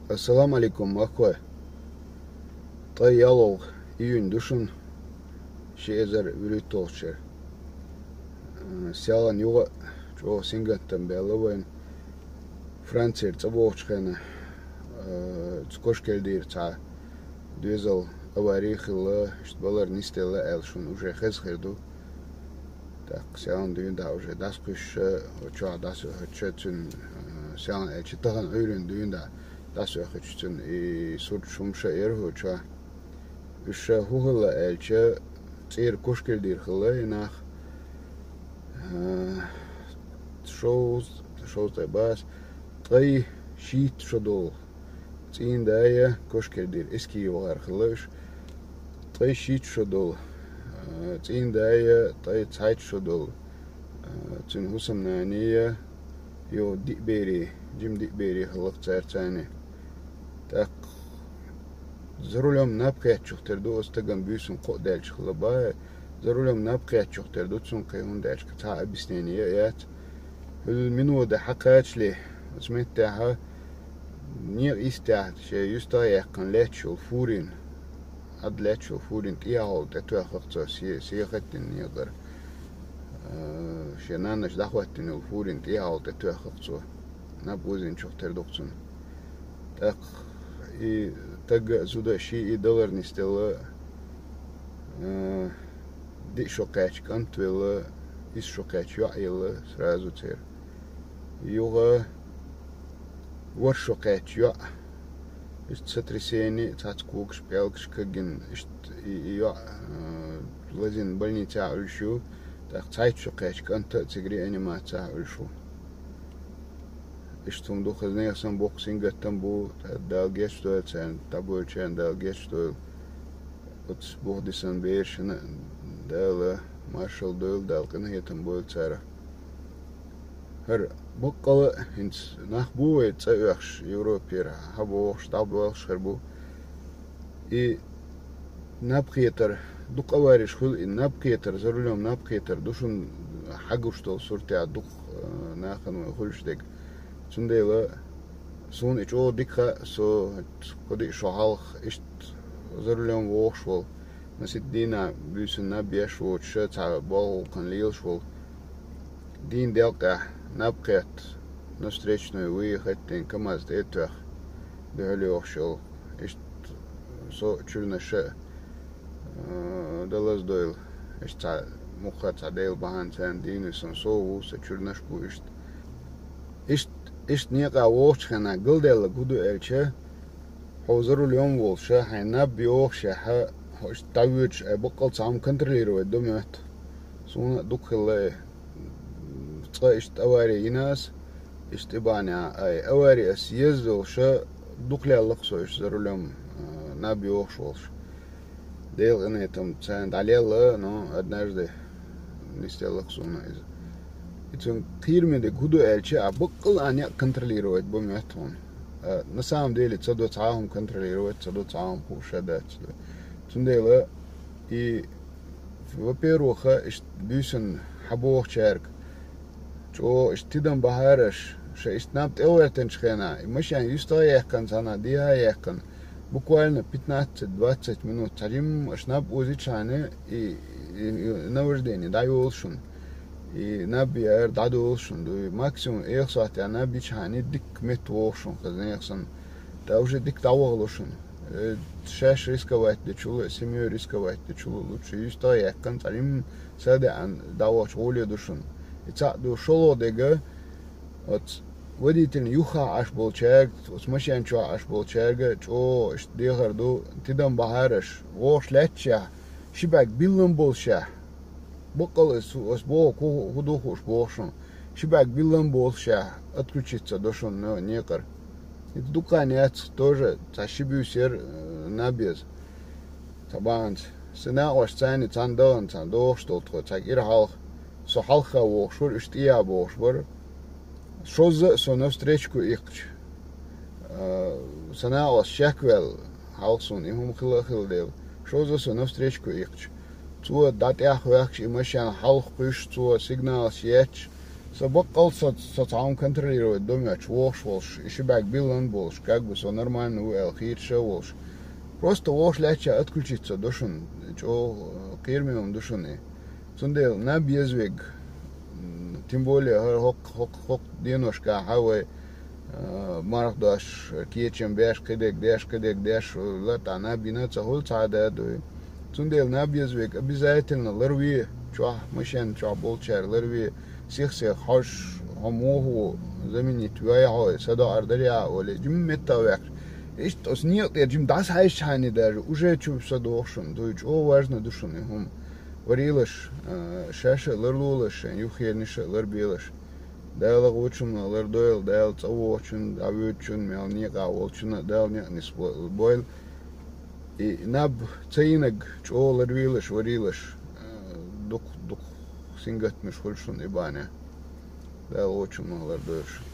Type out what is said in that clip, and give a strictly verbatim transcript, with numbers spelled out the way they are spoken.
Ассаламу алейкум, махкой. Ткъе ялхалгӀа июнь ду шуна, ши эзар вуьрхӀитталгӀачу шера. Э, селхана юха а чӀогӀа сингаттам баьлла вайна. Францера цӀа бохучу хенахь, э, цу Кошкердийра цхьа доьзал авари хилла, иштта балар нисделла аьлла шуна уже хеза хир ду. ТӀаккха селхана дуьйна дӀа уже дӀасакхуьссуш, чохь дӀасаоьхуьйтуш цуьнан, э, селхана аьлча тахана Ӏуьйранна дуьйна дӀа дӀасаоьхуьйтуш цуьнан и сурташ хӀумаш а яра хӀу чохь. Уьш ша хӀун хилла аьлча, цӀера Кошкердийра хилла и нах. Э, шовзткъе, шовзткъе бац, ткъе шийтта шо долу. ЦӀийнан да я Кошкердийра, Эский вахар хилла уьш. Ткъе шийтта шо долу. Э, цӀийнан да я ткъе цхьайтта шо долу. Э, цуьнан хӀусамнана я, йо, диъ бере, жима диъ бере хилла-кх цаьрца. ТӀаккха за рулём наб кхеттачух тера ду, оцу стагана буьйсанна кхоъ даьлча хилла бах, за рулём наб кхеттачух тера ду цунна кхин, хӀунда аьлча цхьа а объяснение а яц. ХӀуьлла минота хьакхачале, оцу меттехь некъа йистехь шен юьстахъяьккхина лаьтташ йолу фурин, Ӏад лаьтташ йолу фурин тӀехьа гӀолла тӀетоьхна-кх цо, се-, сехаттина некъара. Э, шен нанна дӀахӀоттийна йолу фурин тӀехьа гӀолла тӀетоьхна-кх цо. Наб озийначух тера ду-кх цунна. ТӀаккха и стаг а, зуда а шиъ а далар нисделла, э, диъ шо кхаьчна кӀант велла, исс шо кхаьчна йоӀ елла сразу церан. Юха ворхӀ шо кхаьчна йоӀ, иштта сотрясение, цхьацца когаш, пӀелгаш кагйина, иштта и, и йоӀ, э, лазийна больницехь Ӏуьллуш ю, тӀаккха цхьайтта шо кхаьчна кӀант а цига реанимацехь Ӏуьллуш ву. Иштта хӀума ду, хаза нехан санна боккха сингаттам бу, Дала гечдойла царна, дӀабоьлхучарна Дала гечдойла. Оцу буха дисина берашна Дала маршалла дойла, Дала къинхетам бойла царах. ХӀара баккъала а хӀинца нах бу вай цӀа оьхуш, Европера хьабохуш, дӀабоьлхуш хир бу. И наб кхетар, дукха авариш хуьлу и наб кхетар, за рулём наб кхетар ду шуна хьагуш долу суртехь дукха, э, нахана вай хуьлуш дерг. Цундела суна и чӀогӀа дика хаьа, со кху-диъ шо хьалха иштта за рулём вогӀуш волу, масийтта дийнахь буьйсанна наб еш воцуш, цхьа болх гӀуллакхана лелаш волу. Дийнан делкъехь наб кхетта, навстречный вуй хӀоьттина, КамАЗ тӀе а тоьхна, дуьхьал йогӀуш йолу. Иштта со чуьрнаш а, э, далаза дойла. Иштта цхьа мухха цхьа Делан бахьана царна дийна сан сов ву, сан чуьрнаш бу иштта. Иштта, иштта некъа вогӀучу хенахь галдаьлларг хӀун ду аьлча, хьо за рулём волуш, хьайн наб йогӀушехь, хьо иштта дӀавоьдуш, ай баккъал цхьа хӀума контролировать до моьтту. Суна а дукха хилла и. Цкъа иштта авари йина ас, иштта тӀебахьанехь, ай, авари ас еза йолуш, дукха лелла-кх со иштта за рулём, а, наб йогӀуш волуш. Делан къинхетам царна дӀалелла, но однажды нисделла-кх суна иза. И цуьнан кхераме дерг хӀун ду аьлча, а баккъал а некъ контролировать бан моьтту хьуна. А, на самом деле, ца до цхьа а хӀума контролировать, ца до цхьа а хӀума хууш а дац. Цундела и Во-первых, иштта буьйсанна хьабохучаьрга чӀогӀа иштта тидам бахьара аша, ша иштта наб тӀе а гӀоьртинчу хенахь, и машен юьстахь а яьккхина, цхьанхьа дехьа а яьккхина, буквально пятнадцать-двадцать минут цхьа жимма аша наб озичхьана, и, и, и наваждение дӀайолу шуна. И наб яра дӀадолу шуна. Ду, и максимум эха сохьтехь наб йичхьана, дикка метта вогӀу шуна хаза нехан санна. ТӀаккха уже дика дӀавахало шуна. Э, шаьш рисковать дечул а, семьей рисковать дечул а лучше юьстахь а яьккхина, цхьа жимма са а деана дӀавахча гӀоле ду шуна. И цхьаъ ду, шолгӀа дерг, оцу водителан юххехь Ӏаш болчаьрга, оцу машен чохь Ӏаш болчаьрга чӀогӀа иштта дехар ду, тидам бахьара аша, вогӀуш лаьтташехь, ши бӀаьрг биллан боллушехь, баккъал аса, аса боху, хӀу-, хӀу ду хууш боху шуна. Ши бӀаьрг биллан боллушехь, отключиться до шуна некъара. Иза дукха хан яц, тоже цхьа ши буьйса яра, э, наб еза. Цхьа бахьанца. Сан накъост царна цхьаьна дахана, цхьаьна дохуш долу тхо, цхьа кӀира хьалха. Со хьалха вогӀуш вара, уьш тӀехьа бохуш бара. Шозза а со навстречу иккхича, а, сан накъост шек ваьлла, хьалха суна и хӀума хила а хилла дела. Шозза а со навстречу иккхича, цо дӀа тӀехьа хӀоьхкуш и машен хьалха кхуьйсуш, цо сигналаш етташ, Со баккъал со, со цхьа хӀума контролировать до моьттуш вогӀуш волуш, и ши бӀаьрг биллан болуш, как бы со нормально ву аьлла хийташа а волуш. Просто вогӀуш лаьттача отключиться до шуна, чӀогӀа, э, кхераме хӀума ду шуна и. Цундела наб еза вега, м, тем более хӀара хӀокху, хӀокху, хӀокху деношкахь вай, э, марха дош, кечам беш, кхидерг деш, кхидерг деш, латахь наб йина ца хуьлу цхьа а да дуй. Цундела наб еза вега обязательно ларве, чохь, машен чохь болчара ларве, сих-сиха хьожуш, хьо муха ву, заменить вай хьо, са доӀар дарий ахьа олий, жимма меттах ваьккхаш. Иштта оцу некъа тӀера жимма дӀасахьаьжча хьайна даже, уже чу са доху шуна, дуй, чӀогӀа важна ду шуна и хӀума. Варелаш, а, шаьш а ларлолаш, шайн юххернаш а ларбелаш. Дала гӀочунна лардойла, Дала цӀа вогӀучун, дӀавоьдучун, мел некъахь волчунна Дала некъ нисбойла. И наб ца йинарг чӀогӀа ларвелаш, варелаш, а, дукха, дукха сингаттамаш хуьлу шуна и бахьана. Дала гӀочунна лардойла шуна.